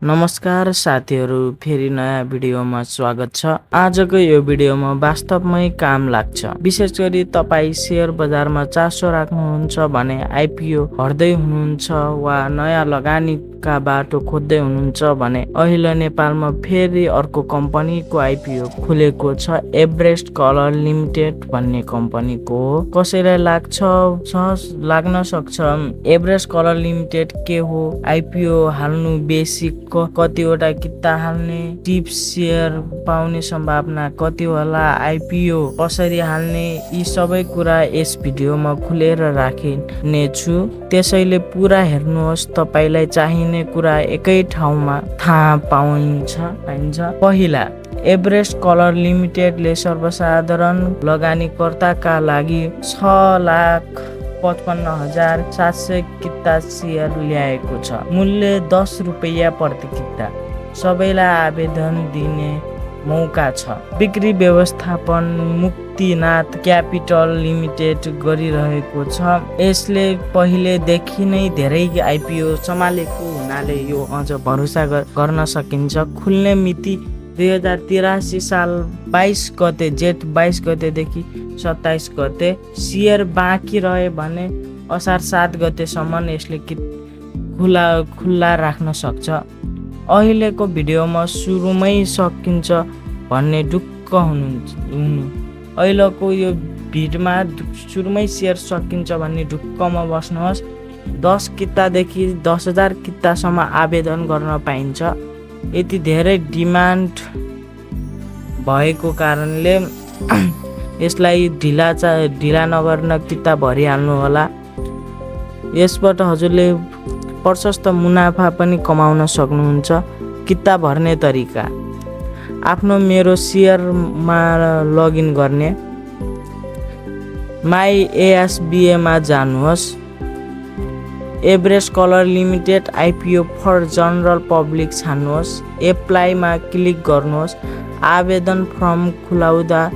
नमस्कार साथीहरू, फेरि नयाँ भिडियोमा स्वागत छ। आजको यो भिडियोमा वास्तवमै काम लाग्छ। विशेष गरी तपाईँ शेयर बजारमा चासो राख्नुहुन्छ भने आइपिओ हट्दै हुनुहुन्छ वा नयाँ लगानीका बाटो खोज्दै हुनुहुन्छ भने अहिले नेपालमा फेरि अर्को कम्पनीको आइपिओ खुलेको छ। एभरेस्ट कलर लिमिटेड भन्ने कम्पनीको हो। कसैलाई लाग्न सक्छ एभरेस्ट कलर लिमिटेड के हो, आइपिओ हाल्नु बेसिक कतिवटा किता हाल्ने, टिप्स शेयर पाउने सम्भावना कति होला, आइपिओ कसरी हाल्ने, यी सबै कुरा यस भिडियोमा खुलेर राख्ने छु। त्यसैले पुरा हेर्नुहोस्, तपाईलाई चाहिने कुरा एकै ठाउँमा थाहा पाइन्छ। पहिला, एभरेस्ट कलर लिमिटेडले सर्वसाधारण लगानीकर्ताका लागि 6,55,700 किता शेयर ल्याएको छ। मूल्य 10 रुपैयाँ प्रति किता। सबैलाई आवेदन दिने मौका छ। बिक्री व्यवस्थापन मुक्तिनाथ क्यापिटल लिमिटेड गरिरहेको छ। यसले पहिलेदेखि नै धेरै आइपिओ सम्हालेको हुनाले यो अझ भरोसा गर्न सकिन्छ। खुल्ने मिति 2083 साल 22 गते, जेठ 22 गतेदेखि 27 गते। शेयर बाँकी रहे भने असार 7 गतेसम्म यसले खुल्ला राख्न सक्छ। अहिलेको भिडियोमा सुरुमै सकिन्छ भन्ने ढुक्क हुनु। अहिलेको यो भिडियोमा सुरुमै शेयर सकिन्छ भन्ने ढुक्कमा बस्नुहोस्। 10 कितादेखि 10,000 कितासम्म आवेदन गर्न पाइन्छ। यति धेरै डिमान्ड भएको कारणले यसलाई ढिला नगर्न किता भरिहाल्नु होला। यसबाट हजुरले प्रशस्त मुनाफा पनि कमाउन सक्नुहुन्छ। किता भर्ने तरिका, आफ्नो मेरो शेयरमा लगइन गर्ने, माई एएसबीएमा जानुहोस्। Everest colour limited IPO for general public छान्नुहोस्। एप्लाईमा क्लिक गर्नुहोस्। आवेदन फर्म खुलाउँदा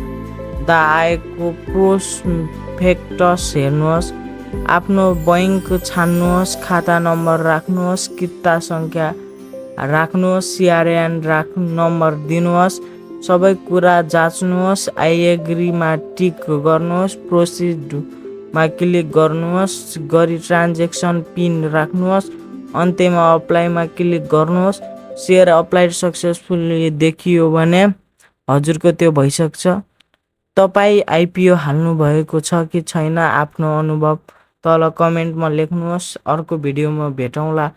आएको प्रोस्पेक्टस हेर्नुहोस्। आफ्नो बैंक छान्नुहोस्। खाता नम्बर राख्नुहोस्। किता सङ्ख्या राख्नुहोस्। सिआरएन नम्बर दिनुहोस्। सबै कुरा जाँच्नुहोस्। आई एग्रीमा टिक गर्नुहोस्। प्रोसिडमा क्लिक गर्नुहोस्। गरी ट्रान्जेक्सन पिन राख्नुहोस्। अन्त्यमा अप्लाईमा क्लिक गर्नुहोस्। शेयर अप्लाई सक्सेसफुली देखियो भने हजुरको त्यो भइसक्छ। तपाईँ आइपिओ हाल्नु भएको छ कि छैन आफ्नो अनुभव तल कमेन्टमा लेख्नुहोस्। अर्को भिडियोमा भेटौँला।